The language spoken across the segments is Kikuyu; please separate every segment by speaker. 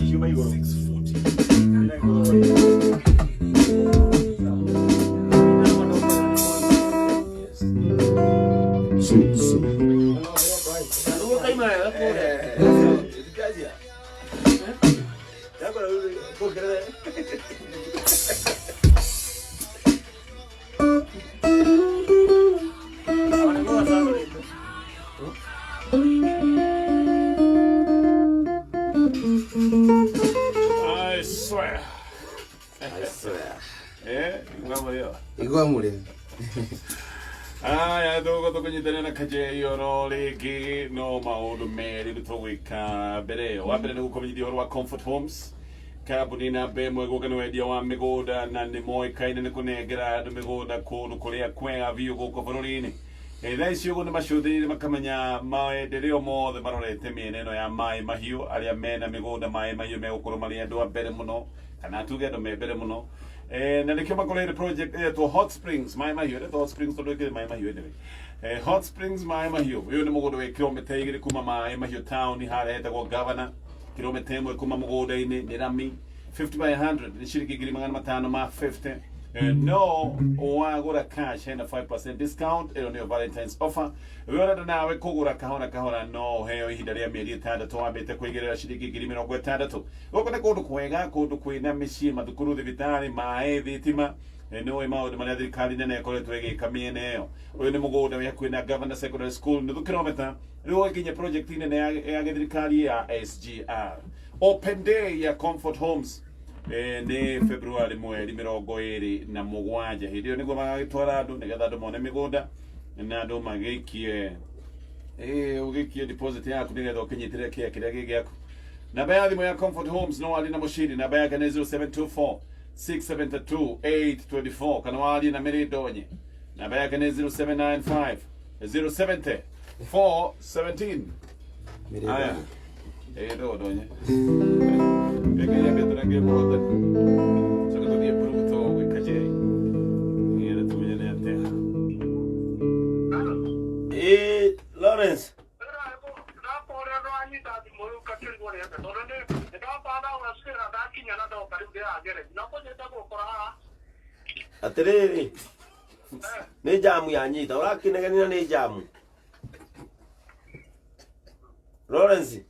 Speaker 1: Ciuma igũrũ.
Speaker 2: I swear.
Speaker 3: I swear.
Speaker 2: Eh, igua mũrĩo.
Speaker 3: Igua mũrĩ.
Speaker 2: Aya tũgũkorwo tũkĩnyitanĩra na Kajei oro rĩngĩ no maũndũ merĩ nĩ tũgwĩka mbere ĩyo. Wa mbere nĩ gũkũmenyithia ũhoro wa Comfort Homes kambuni namba ĩmwe gũka nĩ wendia wa mĩgũnda na nĩ moĩkaine nĩ kũnengera andũ mĩgũnda kũndũ kũrĩa kwega biũ gũkũ bũrũri-inĩ. Thaa ici ũguo nĩ macũthĩrĩirie makamenya maendeleo mothe marorete mĩena ĩno ya maĩ mahiũ arĩa mena mĩgũnda maĩ mahiũ megũkorwo marĩ andũ a mbere mũno kana tuge andũ me mbere mũno. Na nĩkĩo makoreire project ĩretwo Hot Springs maĩ mahiũ, ĩretwo Hot Springs tondũ ĩkĩrĩ maĩ mahiũ anyway. Hot Springs maĩ mahiũ, ũyũ nĩ mũgũnda wĩ kilomita 2 kuma maĩ mahiũ town harĩa hetagwo Governor, kilomita 1 kuma mũgũnda-inĩ nĩ rami 50 by 100 nĩ ciringi 550,000. No wagũra cash hena 5% discount, ĩyo nĩyo Valentine's offer. We ũrenda nawe kũgũra kahora kahora no ũheo ihinda rĩa mĩeri 6 wambĩte kũigĩrĩra ciringi 60,000. Gũkũ nĩ kũndũ kwega, kũndũ kwĩna mĩciĩ, mathukuru, thibitarĩ, maĩ, thitima. Nĩ ũĩ maũndũ marĩa thirikari nene ĩkoretwo ĩgĩka mĩena ĩyo. Ũyũ nĩ mũgũnda wĩ hakuhĩ na Governor Secondary School, nuthu kilomita rĩu ũgĩkinya project nene ya gĩthirikari ya SGR. Open day ya Comfort Homes nĩ February mweri 27. Hĩndĩ ĩyo nĩguo magagĩtwara andũ nĩgetha andũ mone mĩgũnda na andũ magĩikie ũgĩikie deposit yaku nĩgetha ũkĩnyitĩre kĩa kĩrĩa gĩ gĩaku. Namba ya thimũ ya Comfort Homes no warie na Mũciri, namba yake nĩ 0724 672 824 kana warie na Mary Ndonye, namba yake nĩ 0795 070 417.
Speaker 3: Mary
Speaker 2: Aya.
Speaker 3: Ndonye.
Speaker 2: Ndo Ndonye. Ĩkĩria mbĩtũrangĩre mũhotani. Coka tũthiĩ Pluto gwĩ Kajei. Nĩgetha tũmenye nĩ atĩa.
Speaker 1: Ĩĩ, Lawrence. Atĩrĩrĩ, nĩ njamu yanyita, ũrakĩnegenera nĩ njamu. Lawrence,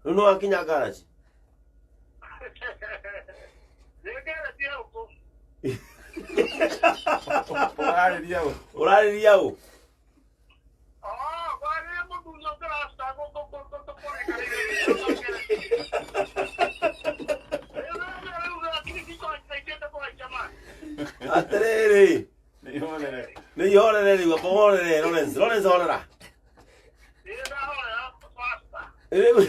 Speaker 1: rĩu nĩ wakinya garage?
Speaker 2: Ũrarĩria ũ?
Speaker 1: Ũrarĩria ũ? Atĩrĩrĩ,
Speaker 2: Nĩ ihorere.
Speaker 1: nĩ ihorere rĩu, amba ũhorere Lawrence. Lawrence horera. Rĩu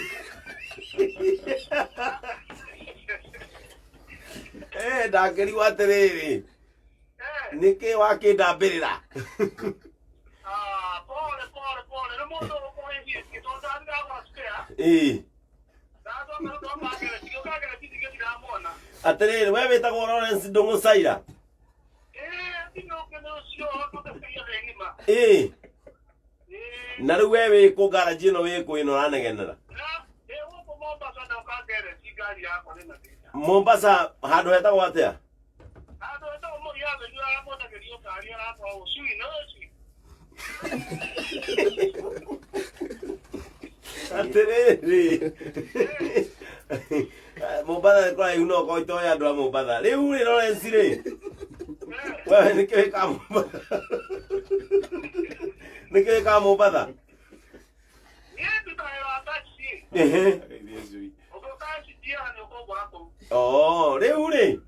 Speaker 1: ndakĩrigwo atĩrĩrĩ, nĩkĩ wakĩndambĩrĩra? Ĩĩ. Atĩrĩrĩ, we wĩtagwo Lawrence Ndũng'ũ Saira? Ĩĩ. Na rĩu we wĩ kũ garage ĩno wĩ kũ ĩno ũranegenera? Mombasa handũ hetagwo atĩa? Atĩrĩrĩ. Mombatha nĩ kũraihu no korwo itoĩ andũ a Mombatha. Rĩu rĩ Lawrence rĩ. Wewe nĩkĩ wĩkaga Mombatha? Nĩkĩ wĩkaga Mombatha? Ehe.
Speaker 2: Geithie cui.
Speaker 1: Oh, rĩu rĩ.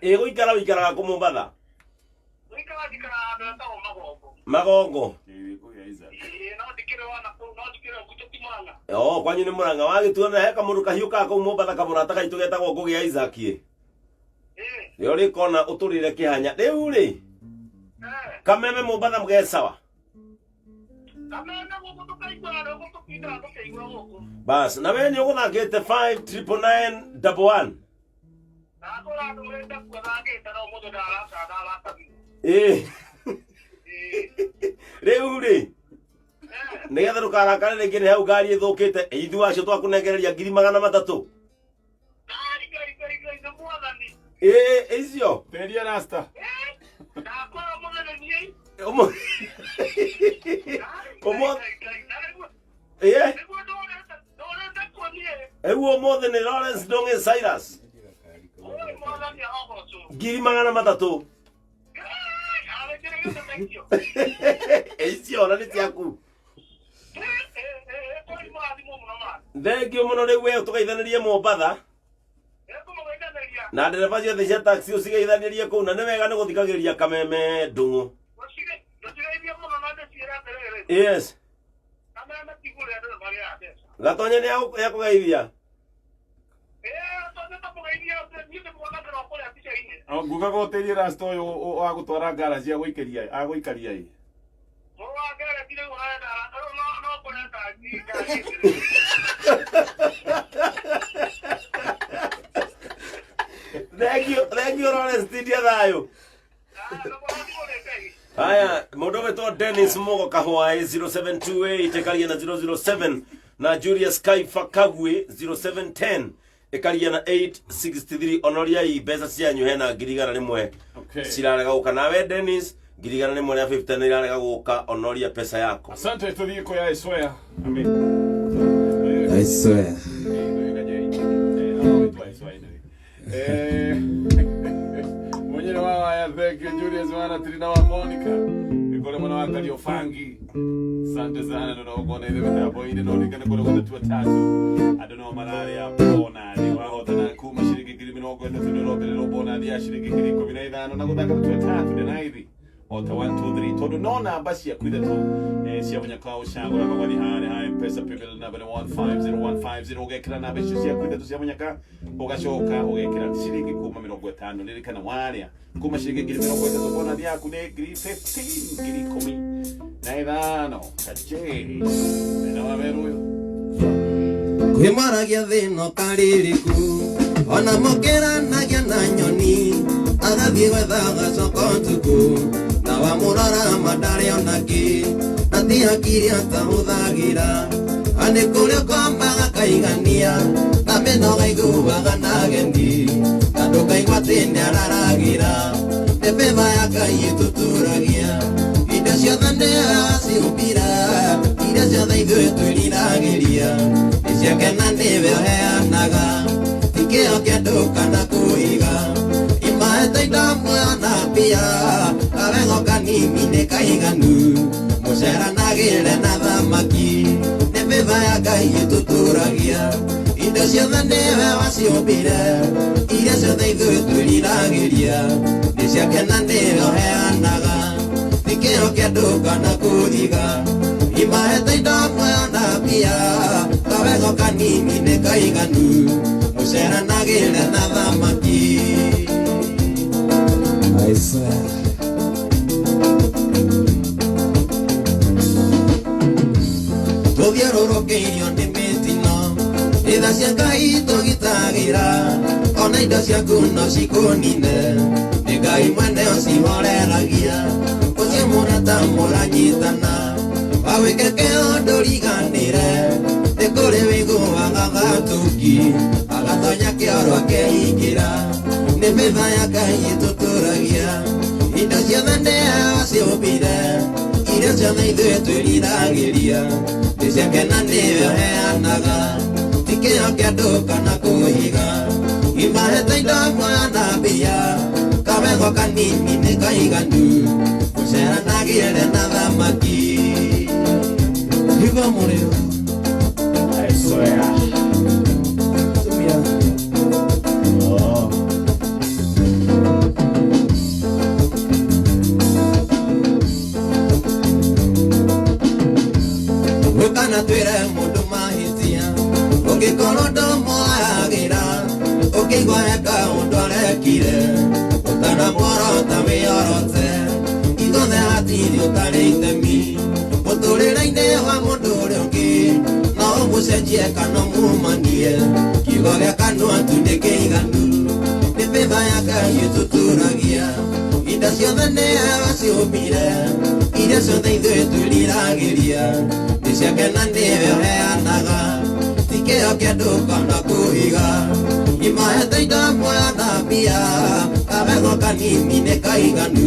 Speaker 1: Ĩ gũikara ũikaraga kũ Mombatha? Magongo.
Speaker 2: Geithie kũgĩa Isaac.
Speaker 1: Oh, kwanyu nĩ Mũrang'a. Wagĩtuona he kamũndũ kahiũkaga kũu Mombatha kamũrata gaitũ getagwo Ngũgĩ Isaac ĩ. Nĩ ũrĩkona ũtũrĩre kĩhanya. Rĩu rĩ, kameme Mombatha gecawa. Bas, na we nĩ ũgũthakĩte 5 999 11. Ĩ. Rĩu rĩ, Nĩgetha ndũkarakare rĩngĩ nĩ hau ngari ĩthũkĩte ithuĩ acio twakũnengereria 300,000. Ĩĩ icio.
Speaker 2: Teria rasta.
Speaker 1: Ĩĩ rĩu ũmũthĩ nĩ Lawrence Ndong'e Cyrus 300,000. Icio ona nĩ ciaku. Thengio mũno rĩu we tũgeithanĩrie Mombatha na ndereba ciothe cia taxi ũcigeithanĩrie kũu na nĩ wega nĩ gũthikagĩrĩria Kameme Ndung'u. Yes. Gatonya nĩ akũgeithia.
Speaker 2: Ngugaga ũterie rasta ũyũ wa gũtwara ngaraji agũikaria agũikaria ĩ.
Speaker 1: Thengio, thengio Lawrence tindia thayũ. Haya, mũndũ ũgwĩtwo Dennis Mugo Kahwaĩ 0728 ĩkaria na 007 na Julius Kaifa Kagwe 0710 ĩkaria na 863. Onoriai mbeca cianyu hena 100,000
Speaker 2: Okay.
Speaker 1: cirarega gũka. Nawe Dennis 150,000 nĩ irarega gũka, onoria pesa yako.
Speaker 2: Asante tuthiĩ kuoya I swear. Amen.
Speaker 3: I swear.
Speaker 2: Mwenyere wa waya, thank you Julius wana Trina wa Monica ikore mwana wa Kariobangi, asante sana ndonaugona ithe mitambo-inĩ no ririkane kũrĩa gũthatua tatu andũ no mararĩa bonathi wahotana kuma ciringi 30,000 nĩ ũrongererwo bonathi ya ciringi 15,000 na gũthaka tũtua tatu ndĩnaithi o ta 1 2 3 tondu no namba ciaku ithatu cia mũnyaka wa ũcagũra ũgathiĩ harĩa ha mpesa paybill namba nĩ 150150 ũgekĩra namba icio ciaku ithatu cia mũnyaka ũgacoka ũgekĩra ciringi kuma 50. Ririkana warĩa kuma ciringi 30,000 bonathi yaku nĩ 15,000 15,000 kaje mena wa meru ũyũ.
Speaker 3: Kwĩmaragia thĩna ũkarĩrĩku ona mũkĩranagia na nyoni agathiĩ gwetha gacoko ntuku na wamũrora mandarĩ onakĩ na ti hakiri atahũthagĩra anĩ kũrĩa ũkomaga kaigania na mĩnoga iguaga na ageni na ndũkaigua atĩ nĩararagĩra nĩ bĩba ya Ngai ĩtũtũragia indo ciothe nĩaciũmbire iria ciothe ithuĩ twĩriragĩria nĩ ciake na nĩwe ũheanaga ti kĩo kĩa andũ kana kũiga imahete indo muoyo na mbia kawego kanini nĩ kaiganu mũceranagĩre na thamaki nĩ bĩba ya Ngai ĩtũtũragia indo ciothe nĩwe waciũmbire iria ciothe ithuĩ twĩriragĩria nĩ ciake na nĩwe ũheanaga ti kĩo kĩa andũ kana kũiga imahete indo muoyo na mbia kawego kanini nĩ kaiganu mũceranagĩre na thamaki. I swear. Tũthiũrũrũkĩirio nĩ mĩtino itha cia Ngai tũgitagĩra ona indo ciaku no cikũnine nĩ Ngai mwene ũcihoreragia ũcio mũrata mũranyitana wawĩke kĩo ndũriganĩre nĩ kũrĩ wĩiguaga gatuki agatonya kĩoro akehingĩra nĩ mĩtha ya Ngai ĩtũtũragia indo ciothe nĩaciũmbire iria ciothe ithuĩ twĩriragĩria nĩ ciake na nĩwe ũheanaga ti kĩo kĩa andũ kana kũiga imahete indo muoyo na mbia kawego kanini nĩ kaiganu mũceranagĩre na thamaki. Higa mũrĩo.
Speaker 2: I swear.
Speaker 3: Tumia.
Speaker 2: Oh.
Speaker 3: Ũkana twĩre mũndũ mahĩtia ũngĩkorwo ndũmwoyagĩra ũkĩigua he kaũndũ arekire ũtanamuorota wĩyorote ithuothe hatirĩ ũtarĩ itemi mũtũrĩre-inĩ wa mũndũ ũrĩa ũngĩ no ũmũcenjie kana ũmumanie kiugo gĩa kanua tu nĩ kĩiganu nĩ bĩtha ya Ngai ĩtũtũragia indo ciothe nĩwe waciũmbire iria ciothe ithuĩ twĩriragĩria nĩ Nĩciake na nĩwe ũheanaga ti kĩo kĩa andũ kana kũiga imahete indo muoyo na mbia kabego kanini nĩ kaiganu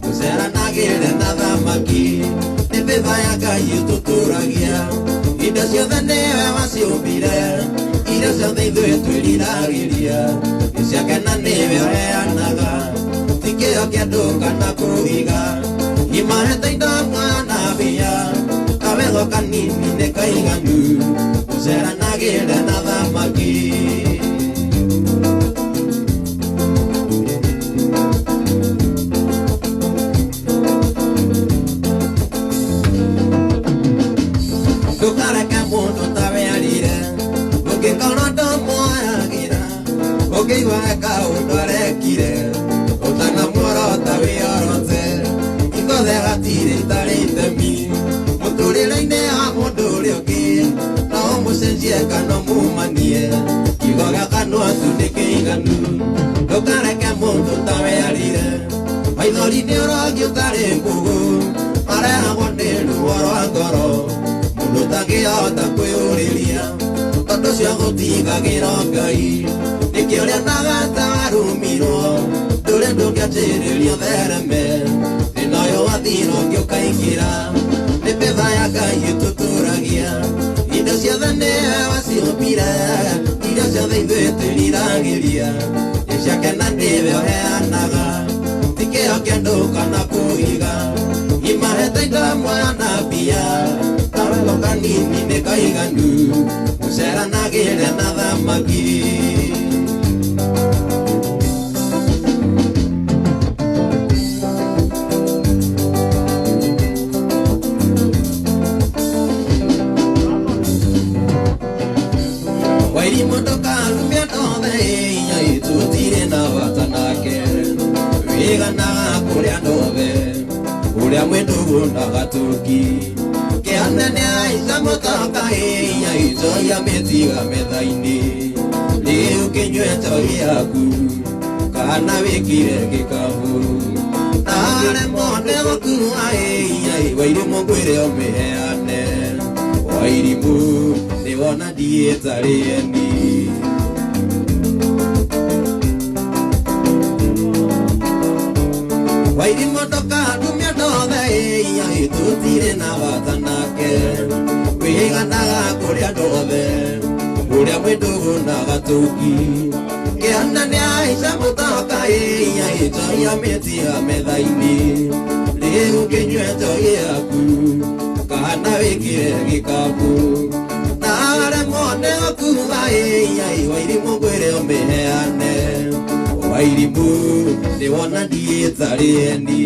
Speaker 3: gũceranagĩre na thamaki nĩ bĩtha ya Ngai ĩtũtũragia indo ciothe nĩwe waciũmbire irio ciothe ithuĩ twĩriragĩria nĩciake na nĩwe ũheanaga ti kĩo kĩa andũ kana kũiga imahete indo muoyo na mbia kabego kanini nĩ kaiganu gũceranagĩre na thamaki. Ndũkareke mũndũ tawe arire ũngĩkorwo ndũmuoyagĩra ũngĩigua he kaũndũ arekire ũtanamuorota wĩorote ikothe hatirĩ itarĩ itemi mũtũrĩre-inĩ wa mũndũ ũrĩa ũngĩ no ũmũcenjie kana ũmumanie kiugo gĩa kanua tu nĩ kĩiganu ndũkareke mũndũ tawe arire maithori nĩ ũrogi ũtarĩ mbũgũ marehagwo nĩ ruo rwa ngoro mũndũ ũtangĩhota kwĩyũrĩria tondũ ũcio gũtigagĩra Ngai nĩkĩo ũrĩonaga ta warumirwo ndũrĩ ndũngĩanjĩrĩria ũthereme thĩna ũyũ wathira ũngĩ ũkaingĩra nĩ betha ya Ngai ĩtũtũragia indo ciothe nĩwe waciũmbire irio ciothe ithuĩ twĩriragĩria nĩ ciake na nĩwe ũheanaga ti kĩo kĩa andũ kana kũiga imahete indo muoyo na mbia kabego kanini nĩ kaiganu gũceranagĩre na thamaki. Wairimũ ndũkarumia ndothe inya tũtirĩ na bata nake wĩganaga kũrĩa andũ othe ũrĩa mwĩ ndũgũ na gatũki kĩanene aica mũtoka inya icoia mĩtiga metha-inĩ rĩu kĩnyue njohi yaku kana wĩkire gĩkabũ naremwo nĩ gũkua inya Wairimũ ngwĩre ũmĩheane Wairimũ nĩwona ndiĩtarĩ eni. Wairimũ ndũkarumia ndothe inya tũtirĩ na bata nake wĩganaga kũrĩa andũ othe ũrĩa mwĩ ndũgũ na gatũki kĩana nĩ aica mũtoka inya icoia mĩtiga metha-inĩ rĩu kĩnyue njohi yaku kana wĩkĩre gĩkabũ naremwo nĩ gũkua inya Wairimũ ngwĩre ũmĩheane Wairimũ nĩwona ndiĩtarĩ eni.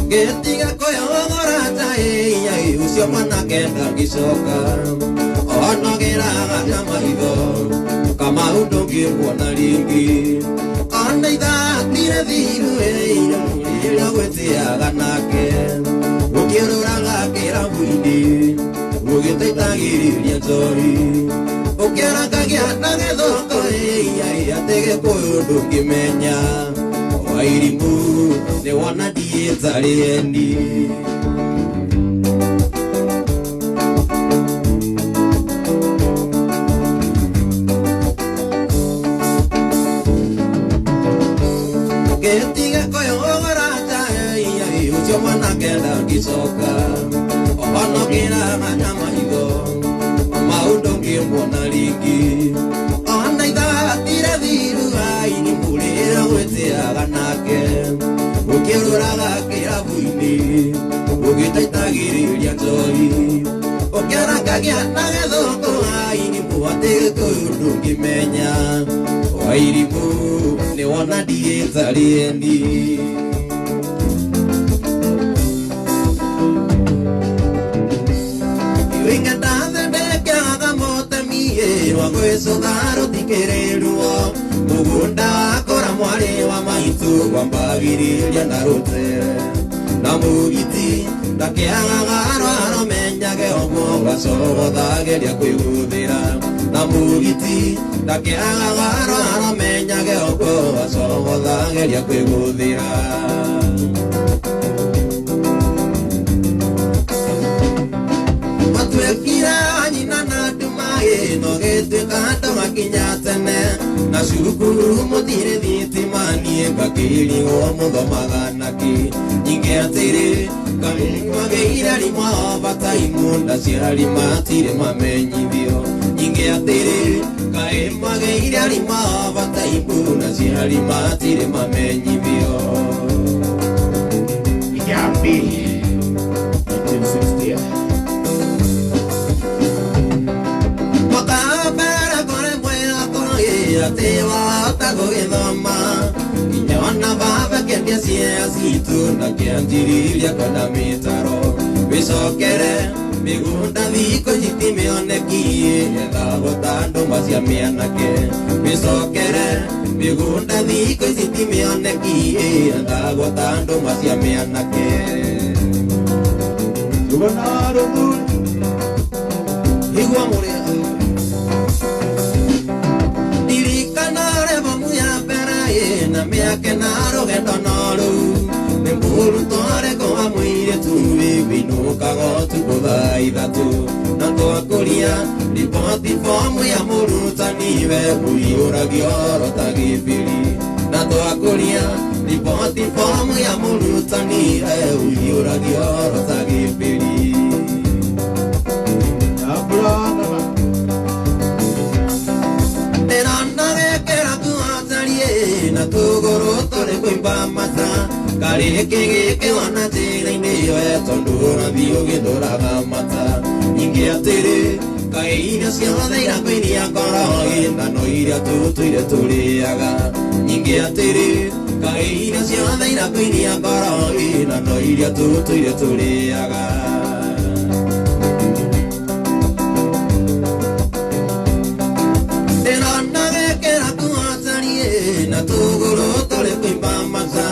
Speaker 3: Ngĩtiga kwĩhũgũra ta inya ũcio mwanake ndangĩcoka onogeraga ta maitho Kamau ndũngĩmuona rĩngĩ ona ithatire thiru ĩire rĩrĩa gwĩtĩaga nake ũkĩũrũraga kĩrabu-inĩ ũgĩteithagĩrĩria njohi ũkĩarakagia na gĩthũkũ ĩinya atĩ Gĩkũyũ ndũngĩmenya Wairimũ nĩwona ndiĩtarĩ eni. Ngĩtiga kwĩhũgũra ta inya ũcio mwanake ndangĩcoka onokĩraga na maitho Kamau ndũngĩmuona rĩngĩ ona ithatire thiru Wairimũ rĩrĩa gwĩtĩaga nake ũkĩũrũraga kĩrabu-inĩ ũgĩteithagĩrĩria njohi ũkĩarakagia na gĩthũkũ Wairimũ atĩ Gĩkũyũ ndũngĩmenya Wairimũ nĩwona ndiĩtarĩ eni. Ingĩndathondekaga mũtemi wa gwĩcũtha rũtikĩrĩ ruo mũgũnda wakũra mwarĩ wa maitũ wambagĩrĩria na rũtere na mũgiti Ndakĩagaga arwaro menyage ũguo gacogothageria kwĩguthĩra na mũgiti ndakĩagaga arwaro menyage ũguo gacogothageria kwĩguthĩra. Matuĩkire nyina na nduma ĩno gĩtuĩka andũ makinya tene na cukuru mũtirĩ thitima niĩ ngakĩrigwo mũthomaga nakĩ nyingĩ atĩrĩ mwagĩire arimũ overtime ndaciari matirĩ mamenyithio nyingĩ atĩrĩ kaĩ mwagĩire arimũ overtime ndaciari matirĩ mamenyithio.
Speaker 2: Yambi 1960.
Speaker 3: Mwaka wa mbere kũrĩ mwĩra atĩ wahota gũgĩthoma nginya ona baba kĩendia ciea citũ na kĩanjiriria kwenda mĩtaro wĩcokere mĩgũnda thikũ ici ti mĩoneki ethagwo ta ndũma cia mĩanake wĩcokere mĩgũnda thikũ ici ti mĩoneki ethagwo ta ndũma cia mĩanake. Igua mũrĩa ndirikana rebomu ya mbere na mĩaka na rũgendo no rũu nĩ mũrutwo arĩkũ wa mũirĩtu wĩinũkaga ũtukũ thaa ithatũ na twakũria riboti bomu ya mũrutani we ũiyũragio oro ta gĩbĩri na twakũria riboti bomu ya mũrutani we ũiyũragio oro ta gĩbĩri. Ndĩrona gĩkĩra kuatariĩ na tũgũrũ tũrĩ kũimba mata karĩkĩ gĩkĩona njĩra-inĩ we tondũ ũrathiĩ ũgĩthũraga mata nyingĩ atĩrĩ kaĩ irio ciothe irakwĩria ngoro na no iria tũtũire tũrĩaga nyingĩ atĩrĩ kaĩ irio ciothe irakwĩria ngoro na no iria tũtũire tũrĩaga. Ndĩrona gĩkĩra kuatariĩ na tũgũrũ tũrĩ kũimba mata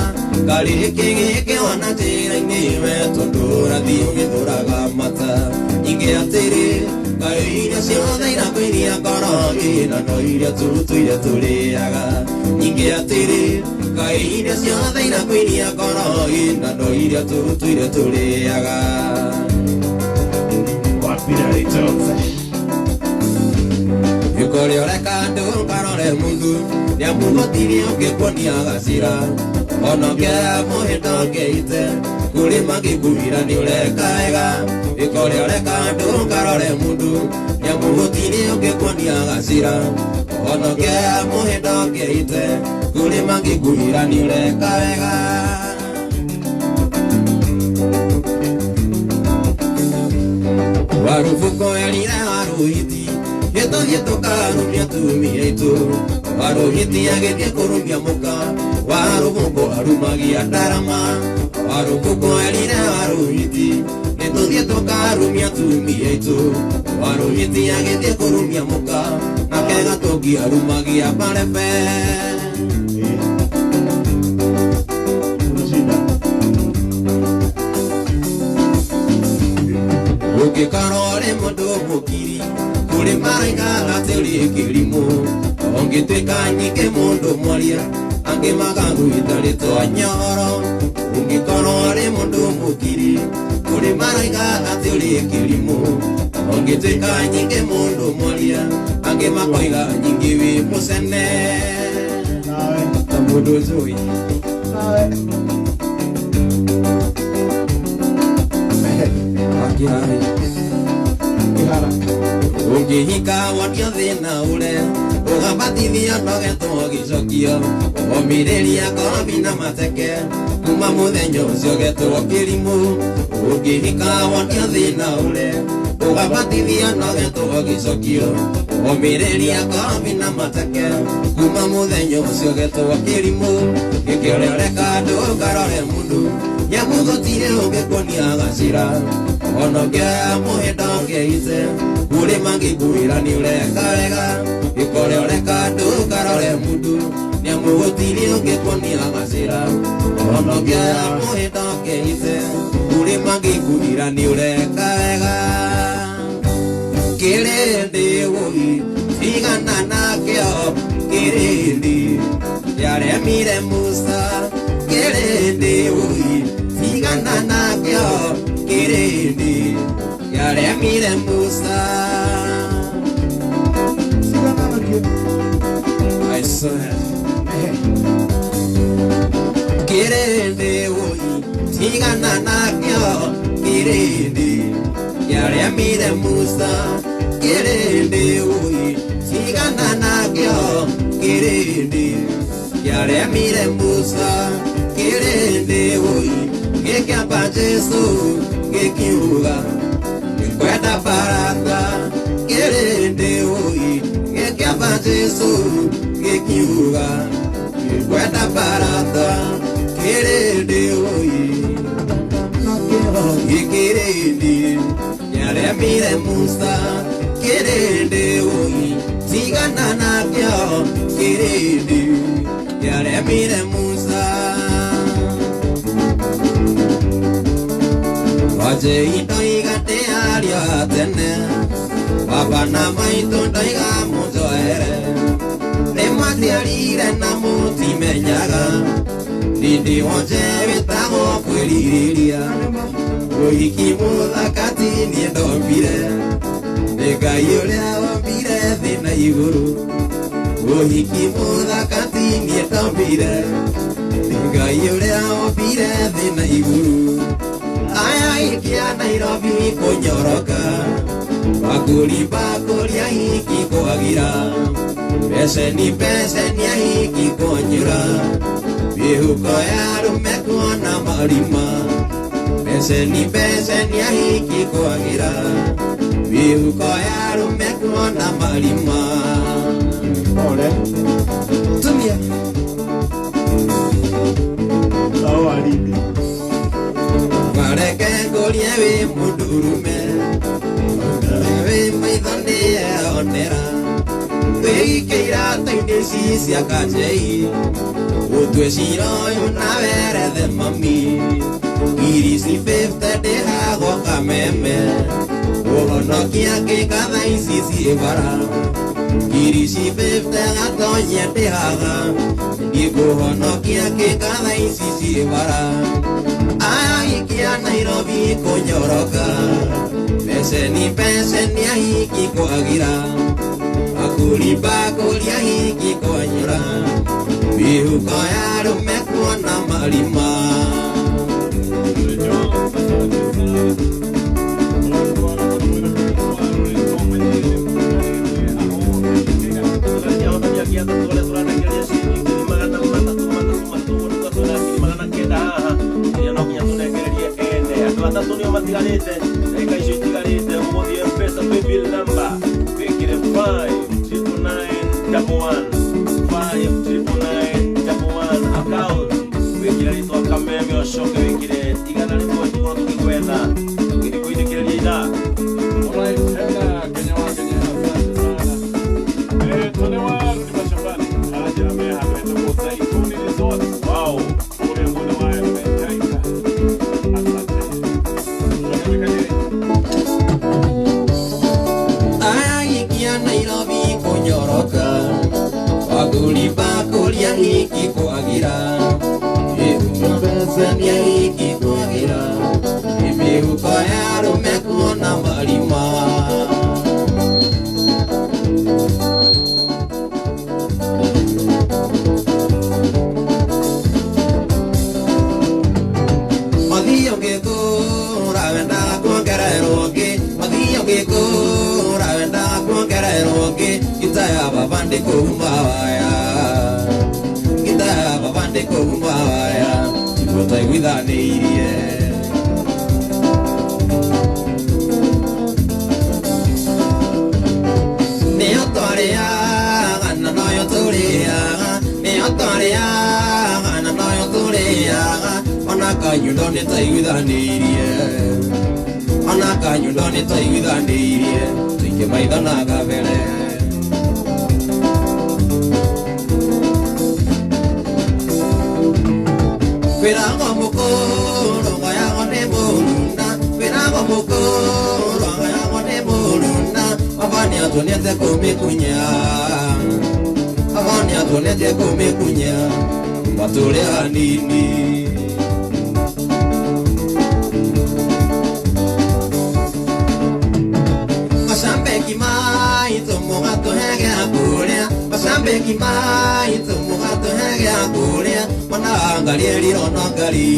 Speaker 3: karĩkĩ gĩkĩona njĩra-inĩ we tondũ ũrathiĩ ũgĩthũraga mata nyingĩ atĩrĩ kaĩ irio ciothe irakwĩria ngoro na no iria tũtũire tũrĩaga nyingĩ atĩrĩ kaĩ irio ciothe irakwĩria ngoro na no iria tũtũire tũrĩaga.
Speaker 2: Wapira Jones.
Speaker 3: Gĩkũrĩa ũreka andũ karore mũthu nĩamũhotire ũngĩkuonia gacĩra ona ũngĩoya mũhĩndo ũngĩite kũrĩ mangĩkuhira nĩ ũreka wega gĩkũrĩa ũreka andũ karore mũndũ nĩamũhotire ũngĩkuonia gacĩra ona ũngĩoya mũhĩndo ũngĩite kũrĩ mangĩkuhira nĩ ũreka wega. Warũbũko erire warũhiti gĩtũthiĩ tũkarumia atumia aitũ warũhiti agĩthiĩ kũrumia mũka warũbũko arumagia ndarama warũbũko erire warũhiti nĩtũthiĩ tũkarumia atumia aitũ warũhiti agĩthiĩ kũrumia mũka nake gatũngi arumagia marebe. Ũngĩkorwo ũrĩ mũndũ mũkiri kũrĩ maraiga atĩ ũrĩ kĩrimũ ũngĩtuĩka nyingĩ mũndũ mwaria angĩ magagwĩta rĩtwa nyoro ũngĩkorwo ũrĩ mũndũ mũkiri kũrĩ maraiga atĩ ũrĩ kĩrimũ ũngĩtuĩka nyingĩ mũndũ mwaria angĩ makoiga nyingĩ wĩ mũcene ta mũndũ njũĩ. Ũngĩhika wonio thĩna ũrĩa ũgabatithio nogetwo gĩcokio ũmĩrĩria kobi na mateke kuma mũthenya ũcio getwo kĩrimũ ũngĩhika wonio thĩna ũrĩa ũgabatithio nogetwo gĩcokio ũmĩrĩria kobi na mateke kuma mũthenya ũcio getwo kĩrimũ gĩkĩũrĩa ũreka ndũkarore mũndũ nĩamu gũtirĩ ũngĩkuonia gacĩra ona ũngĩoya mũhĩndo ũngĩite kũrĩ mangĩkuĩra nĩ ũreka wega gĩkũrĩa ũreka ndũkarore mũndũ nĩamu gũtirĩ ũngĩkuonia gacĩra ona ũngĩoya mũhĩndo ũngĩite kũrĩ Mangĩkwĩra nĩ ũreka wega kĩrĩndĩ wũi tigana nakĩo kĩrĩndĩ kĩaremire Musa kĩrĩndĩ wũi tigana nakĩo kĩrĩndĩ kĩaremire Musa. I swear. Kĩrĩndĩ wũi tigana nakĩo kĩrĩndĩ kĩaremire Musa kĩrĩndĩ wũi tigana nakĩo kĩrĩndĩ kĩaremire Musa kĩrĩndĩ wũi gĩkĩamba Jesũ gĩkiuga nĩngwenda baraka kĩrĩndĩ wũi gĩkĩamba Jesũ gĩkiuga nĩngwenda baraka kĩrĩndĩ wũi gĩkĩrĩndĩ kĩaremire Musa kĩrĩndĩ wũi tigana nakĩo kĩrĩndĩ kĩaremire Musa. Wajei ndoiga ndĩario a tene baba na maitũ ndoiga mũnjoere nĩmwaciarire na mũtimenyaga ndindi wonje wĩtagwo kwĩrirĩria ũhiki mũthaka ti niĩ ndombire nĩ Ngai ũrĩa wombire thĩ na igũrũ ũhiki mũthaka ti niĩ ndombire nĩ Ngai ũrĩa wombire thĩ na igũrũ aya ikia Nairobi kũnyoroka bakũri bakũri ahiki kwagira beceni beceni ahiki kũnyura mĩhuko ya arũme kuona marima beceni beceni ahiki kwagira mĩhuko ya arũme kuona marima.
Speaker 1: Pole.
Speaker 3: Tumia.
Speaker 1: Sawa alidi.
Speaker 3: Mareke ngũrie wĩ mũndũrũme wĩ maitho nĩeonera wĩike iratũ-inĩ ici cia kanjei ũtue cira ũyũ na werethe mami ngiri ici 50 ndĩhagwo kameme ũhonokia kĩka thaa ici ciĩ bara ngiri ici 50 gatonye ndĩhaga ndikũhonokia kĩka thaa ici ciĩ bara aikia Nairobi kũnyoroka beceni beceni ahiki kwagira bakũri bakũri ahiki kwanyũra mĩhuko ya arũme kuona marima.
Speaker 1: Atatũ nĩo matigarĩte ndagĩka icio itigarĩte ũgũthiĩ M-Pesa paybill number wĩkĩre 59911 59911 account wĩkĩre rĩtwa Kameme ũcoke wĩkĩre 100 tũkorwo tũgĩgwetha tũgĩthiĩ kũinĩkĩrĩria ithaa.
Speaker 2: Alright, tena Kenya wa Kenya, asante sana. Tone warudi mashambani. Haja ameha kwa Zaituni Resort.
Speaker 1: Wow.
Speaker 2: Ule mwana wa Mentaita. Asante.
Speaker 3: Aikia Nairobi kũnyoroka bakũri bakũri ahiki kwagira beceni ahiki kwagira mĩhuko ya arũme kuona marima. Mathio ngĩkũra wendaga kuongererwo ngĩ mathio ngĩkũra wendaga kuongererwo ngĩ ngita ya baba ndĩkũhuma waya ngita ya baba ndĩkũhuma waya tiguo twaiguithanĩirie. Nĩyo twarĩaga na noyo tũrĩaga nĩyo twarĩaga na noyo tũrĩaga ona kanyundo nĩtwaiguithanĩirie ona kanyundo nĩtwaiguithanĩirie tũike maitho na kabere. Kwĩragwo mũkũrũ ngoyagwo nĩ mũruna nĩatuonetie kũmĩkunya, nĩatuonetie kũmĩkunya kuma tũrĩ anini. Macambĩki maitũ mũgatũhe gĩa kũrĩa, macambĩki maitũ mũgatũhe gĩa kũrĩa, mwana wa ngari erirwo no ngari,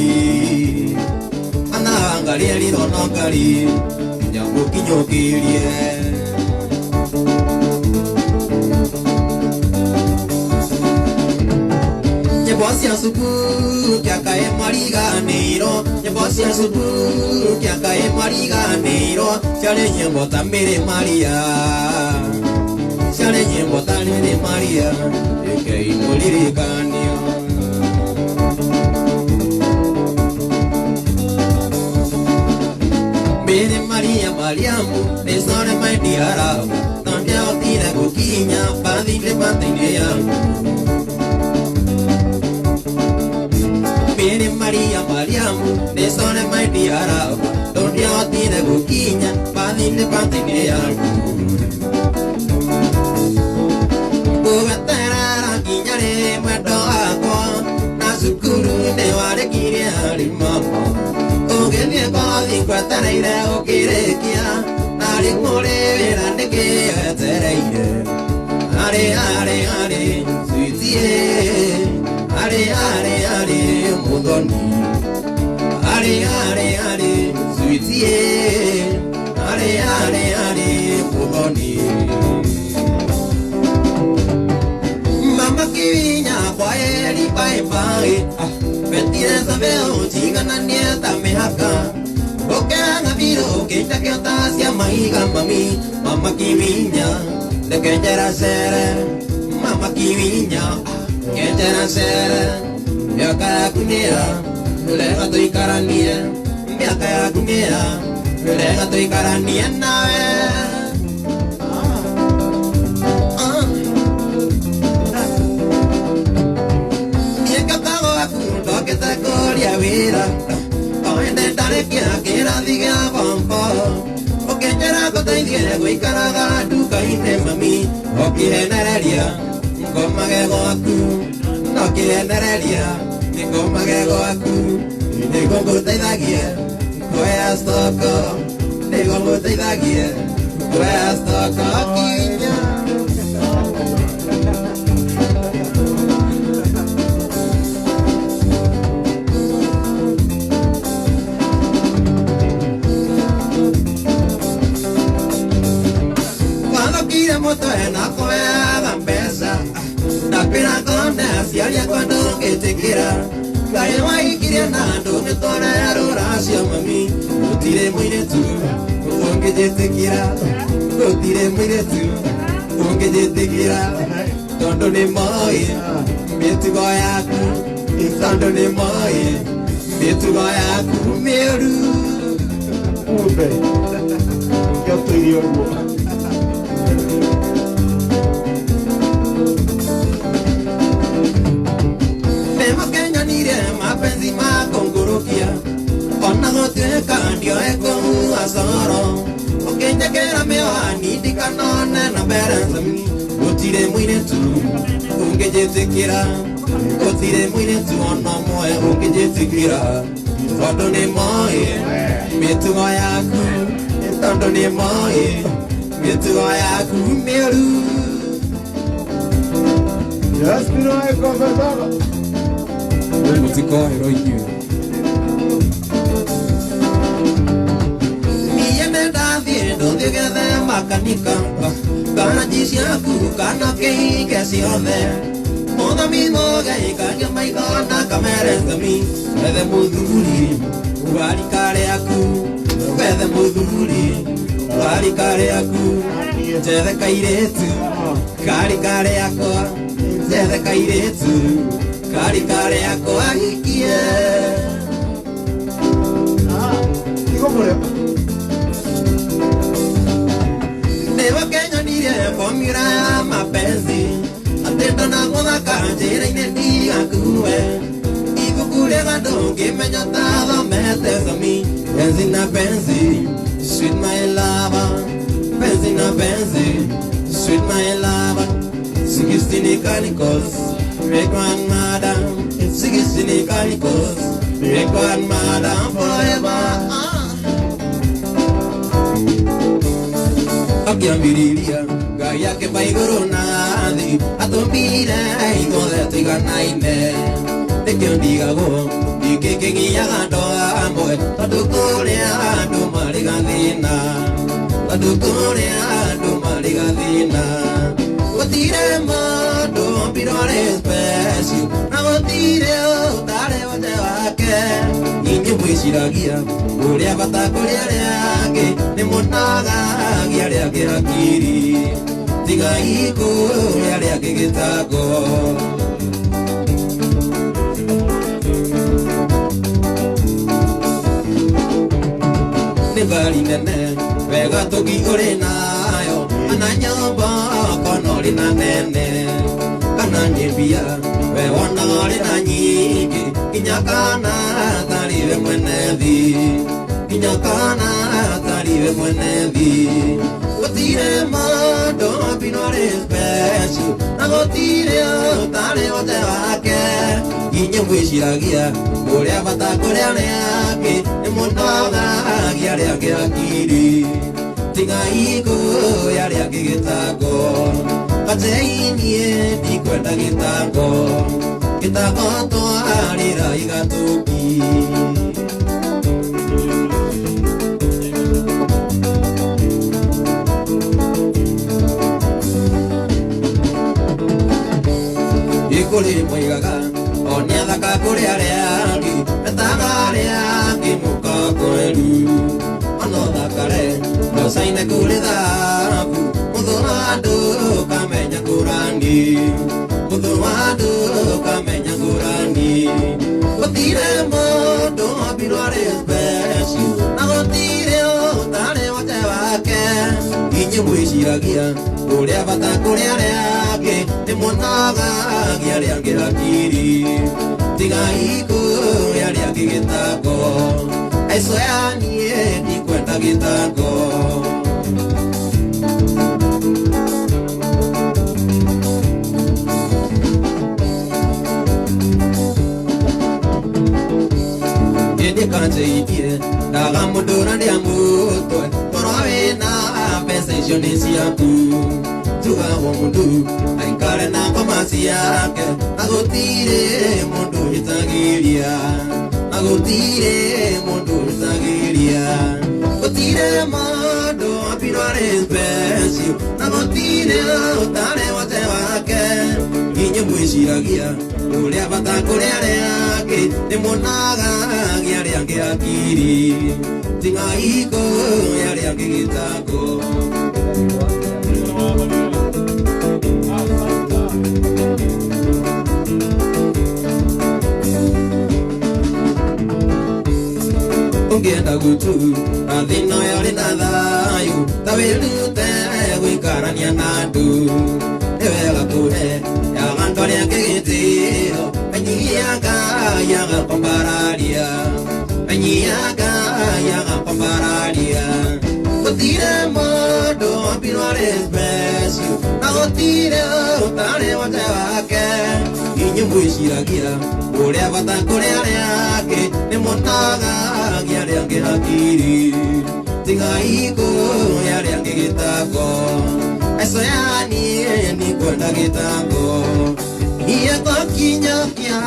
Speaker 3: mwana wa ngari erirwo no ngari, nginya mũkinyũkĩrie. Nyĩmbo cia cukuru kĩakaĩ mwariganĩirwo, nyĩmbo cia cukuru kĩakaĩ mwariganĩirwo, ciarĩ nyĩmbo ta Mary Maria, ciarĩ nyĩmbo ta Mary Maria, rekei mũririkanio. Mary Maria Mariamu nĩ core my dear love, no ndiahotire gũkinya bathi-inĩ bathi-inĩ yaku. Mary Maria Mariamu nĩ core my dear love, no ndiahotire gũkinya bathi-inĩ bathi-inĩ yaku. Ngũgweterera nginya rĩ mwendo wakwa, na cukuru nĩ warĩkirie harĩ mama, ũgĩthiĩ kothi ngwetereire ũkĩrĩkia, na rĩu ũrĩ wĩra nĩkĩ wetereire? Arĩ arĩ arĩ sweetie, arĩ arĩ arĩ mũthoni, arĩ arĩ arĩ sweetie, arĩ arĩ arĩ mũthoni. Mama kivinya kwa eri bye bye, betire sabeo chigananie ta mĩhaka, ũkĩraga biro ũkĩnjakio ta cia mahiga mami. Mama kivinya ndekenjera cere, mama kivinya kenjera cere, mĩaka yaku nĩya rega tũikaranie, mĩaka yaku nĩya rega tũikaranie nawe. Ndokĩte kũria wĩra, o hĩndĩ ndarĩkia kĩrathi gĩa form four, ũkĩnjĩra ngũteithie gũikaraga nduka-inĩ mami, ũkĩhenereria ngomage gwaku, nokĩhenereria ngomage gwaku, nĩguo ngũteithagie kuoya stoko, nĩguo ngũteithagie kuoya stoko kinya. Wathũkire mũtwe na kũheaga mbeca, ndakwĩra ngone aciari akwa ndũngĩtĩkĩra, Ngai waikirie na ndũngĩtwara rũracio mami, gũtirĩ mũirĩtu ũngĩnjĩtĩkĩra, gũtirĩ mũirĩtu ũngĩnjĩtĩkĩra, tondũ nĩ moĩ mĩtugo yaku, tondũ nĩ moĩ mĩtugo yaku mĩũru.
Speaker 4: Kumbe kĩotũirie ũguo.
Speaker 3: Nĩmakenyanire mapenzi makũngũrũkia, ona gũtuĩka ndioĩ kũhuha coro, ũkĩnjĩkĩra mĩwani ndikanone na mbere mami, gũtirĩ mũirĩtu ũngĩnjĩtĩkĩra, gũtirĩ mũirĩtu ona ũmwe ũngĩnjĩtĩkĩra, tondũ nĩ moĩ mĩtugo yaku, tondũ nĩ moĩ mĩtugo yaku mĩũru.
Speaker 4: Yes, bino eko baba.
Speaker 3: Mũtikoherwo inyuĩ. Niĩ nĩndathiĩ ndũthiĩ gethe makanika, ngaraji ciaku kana kĩhinge ciothe, mũthami mũgeikagia maitho na kamere thami, wethe mũthuri wa rika rĩaku, wethe mũthuri wa rika rĩaku, njethe kairĩtu ka rika rĩakwa, njethe kairĩtu ka rika rĩakwa hikie.
Speaker 4: Tigo mũrĩa.
Speaker 3: Nĩwakenyonire formula ya mapenzi, atĩ ndanagũthaka njĩra-inĩ ndigakue, ibuku rĩega ndũngĩmenya ũtathomete thami, penzi na penzi, sweet my lover, Benzi na benzi, sweet my lover. 16 calicos, great grandmother. 16 calicos, great grandmother forever. Akĩambĩrĩria Ngai akĩmba igũrũ na thĩ atũmbire ithuothe tũiganaine nĩkĩo ndigagwo ningĩ kĩgiaga andũ amwe tondũ kũrĩa andũ marĩ gathĩna tondũ kũrĩa andũ marĩ gathĩna gũtirĩ mũndũ wombirwo arĩ special na gũtirĩ ũtarĩ wothe wake inyuĩ mwĩciragia ũrĩa bata kũrĩ arĩa angĩ nĩ mũnagagia arĩa angĩ hakiri tigai kũrĩa arĩa angĩ gĩtango. Nĩ ngari nene wega tũki ũrĩ nayo kana nyũmba kana ũrĩ na nene kana nĩ mbia we wonaga ũrĩ na nyingĩ nginya kana tarĩ we mwene thĩ nginya kana tarĩ we mwene thĩ gũtirĩ mũndũ wombirwo arĩ special na gũtirĩ ũtarĩ wothe wake inyuĩ mwĩciragia ũrĩa bata kũrĩ arĩa angĩ nĩ mũnogagia arĩa angĩ hakiri tigai kũrĩa arĩa angĩ gĩtango Kajeinie ndikwenda gĩtango gĩtango twarĩra igatũki. Ikũrĩ moigaga o nĩ athaka kũrĩ arĩa angĩ metaga arĩa angĩ mũkakwelu ona ũthakare no caine kũrĩ thahabu mũthũ wa andũ kamenya ngũrani mũthũ wa andũ kamenya ngũrani gũtirĩ mũndũ wombirwo arĩ special na gũtirĩ ũtarĩ wothe wake inyuĩ mwĩciragia ũrĩa bata kũrĩ arĩa angĩ nĩ mũnogagia arĩa angĩ hakiri tigai kũrĩa arĩa angĩ gĩtango aico ya niĩ ndikwenda gĩtango. Ĩndĩ kanjĩitie ndaga mũndũ na ndĩamũtwe korwo wĩna mbeca icio nĩ ciaku tugagwo mũndũ aikare na ngoma ciake na gũtirĩ mũndũ hĩtagĩria na gũtirĩ mũndũ hĩtagĩria gũtirĩ mũndũ wombirwo arĩ special na gũtirĩ ũtarĩ wothe wake inyuĩ mwĩciragia ũrĩa bata kũrĩ arĩa angĩ nĩ mũnagagia arĩa angĩ hakiri tigai kũrĩa arĩa angĩ gĩtango. Ũngĩenda gutu na thĩna ũyũ ũrĩ na thayũ ta wĩrute gũikarania na andũ nĩ wega kũhe yaga andũ arĩa angĩ gĩtĩo menyia Ngai agakwambararia menyia Ngai agakwambararia gũtirĩ mũndũ wombirwo arĩ special na gũtirĩ ũtarĩ wothe wake inyuĩ mwĩciragia ũrĩa bata kũrĩ arĩa angĩ nĩ mũnagagia arĩa angĩ hakiri tigai kũrĩa arĩa angĩ gĩtango aico ya niĩ ndikwenda gĩtango iye gũkinyũkia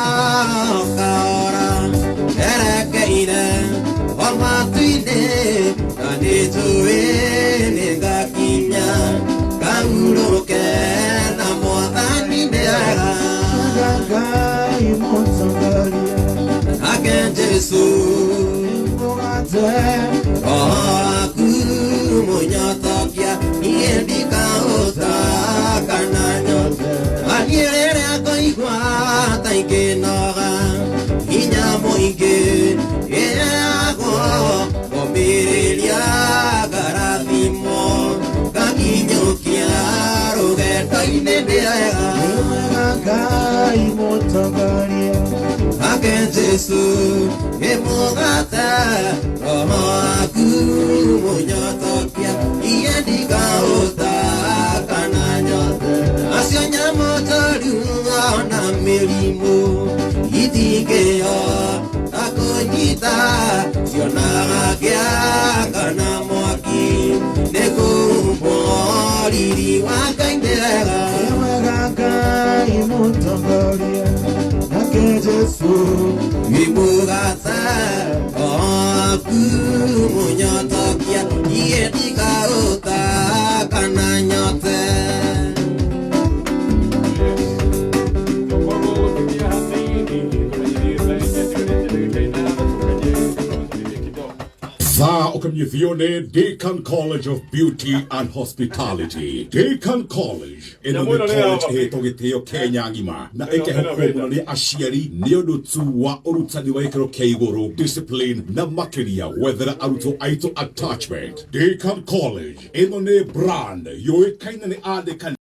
Speaker 3: kahora erekeire o matu-inĩ na nĩnjũĩ nĩngakinya kahurũke na mwathani nĩ wega
Speaker 4: Ngai mũtongoria
Speaker 3: ake Jesũ
Speaker 4: mũgate
Speaker 3: roho waku mũnyotokia niĩ ndikahũta kana nyote niĩ rĩrĩa ngũigua ta ingĩnoga hinya mũingĩ ĩragwo ngũmĩrĩria ngarathimwo ngakinyũkia rũgendo-inĩ nĩ wega
Speaker 4: nĩ wega Ngai mũtongoria
Speaker 3: ake Jesũ ĩ mũgate roho waku mũnyotokia Iye ndikaũta kana nyote acio nyamũ njũru ona mĩrimũ itingĩo akũnyita cionaga kĩa kana mwaki nĩ kũhumbwo riri wa Ngai nĩ wega.
Speaker 4: Nĩ wega Ngai mũtongoria nake Jesũ
Speaker 3: Wĩmũgata waku mũnyotokia iye ndikaũta kana nyote.
Speaker 5: Thaa ũkamenyithio nĩ Deacon College of Beauty and Hospitality. Deacon College ĩno
Speaker 2: Nyamũ
Speaker 5: nĩ
Speaker 2: ĩno nĩ
Speaker 5: college
Speaker 2: ya
Speaker 5: ĩhetwo gĩtĩo Kenya ng'ima na
Speaker 2: Ĩno- ĩno
Speaker 5: ĩkehokwo
Speaker 2: wĩra.
Speaker 5: mũno nĩ aciari nĩ ũndũ tu wa ũrutani wa gĩkĩro kĩa igũrũ, discipline na makĩria gwethera arutwo aitũ attachment. Deacon College ĩno nĩ brand yũĩkaine nĩ andĩkani.